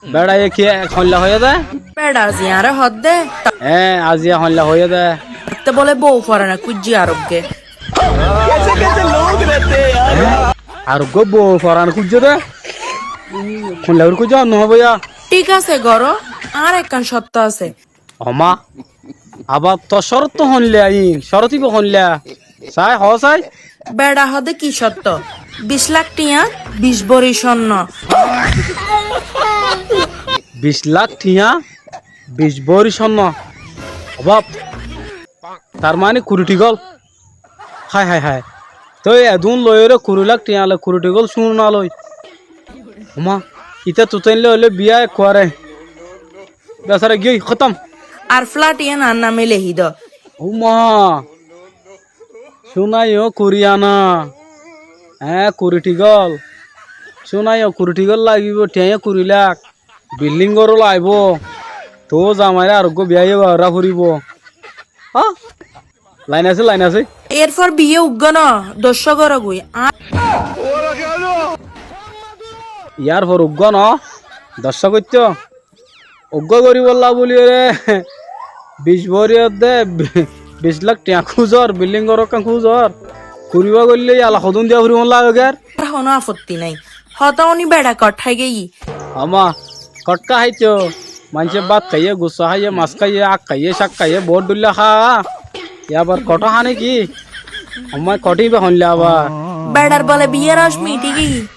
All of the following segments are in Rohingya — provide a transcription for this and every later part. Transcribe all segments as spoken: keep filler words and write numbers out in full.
Beçaye ki hoilla hoiyé dé? Beça aziya añáre hoódde. Eé, aziya hoilla hoiyé dé? Te bóle bou forana kúijje arógge. Arógge bou forana kúijje dé? Hoilla gorí kúijje, ar nohóibo yá? Thík asé, goró, añár ekkán córto asé. Ó ma, abar tor córot hoilla, iín córot íba hoilla? Sai, hoó sai. Beça hoódde ki córto? Bic lak thiañ, bic bóri cónno. Bic lak thiañ, bic bóri cónno. Ó baf, tar mani kuri thigól. Hái, hái, hái. Tói edún loiyóre kuri lak thiañ loi kuri thigól cúna loi. Ó ma, ite tutéinle óile biyá ekkuare. Besára giyói, hótom. Ar flat iyan añár name lehi do. Ó ma, cúna yó kuri ana. Eé, kuri thigól. Cúna yó kuri thigól lagibó, thiañ yó kuri lak. Bilding gór ól aibó. Toóu zamairé areggúa biyá yó gorá foribó. Há? Lain asé, lain asé. Erfor biyé uggúa noó, doccúa goró goi. Añár. Yárfor uggúa noó, doccúa goittó. Uggúa goríbollá bóliyoré bic bóri edde, bic lak thiañ kúzor, bilding gór ekkán kúzor. Kuribá goillé yala hodún diya foribólla agér. Ar honó afotti nái. Hotá uní beça kotthá giyí. Ó ma, kotthá háito. Maincé bát háiye, gussa háiye, mas háiye, ák háiye, cák háiye, boóut dhóilla há. Yá abar kotthá há né ki? Ó ma, kotthá íba hoilla abar? Beçar bole biyár óñc mithi giyí.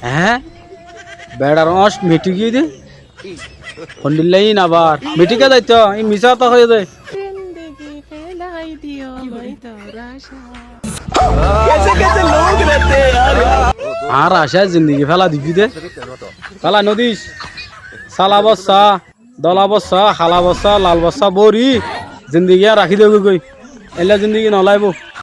Eé? Beçar óñc mithi giyé dé? Hondilla iín abar? Mithi ké zaito, iín misá hotá hoiyé dé. Añár acá zindigi félai dibí dé. Félai nodís. Sála bossá, dóla bossá, hala bossá, lal bossá bóri zindigi yían rakí diyógoi goi. Eilla zindigi nolaibóu.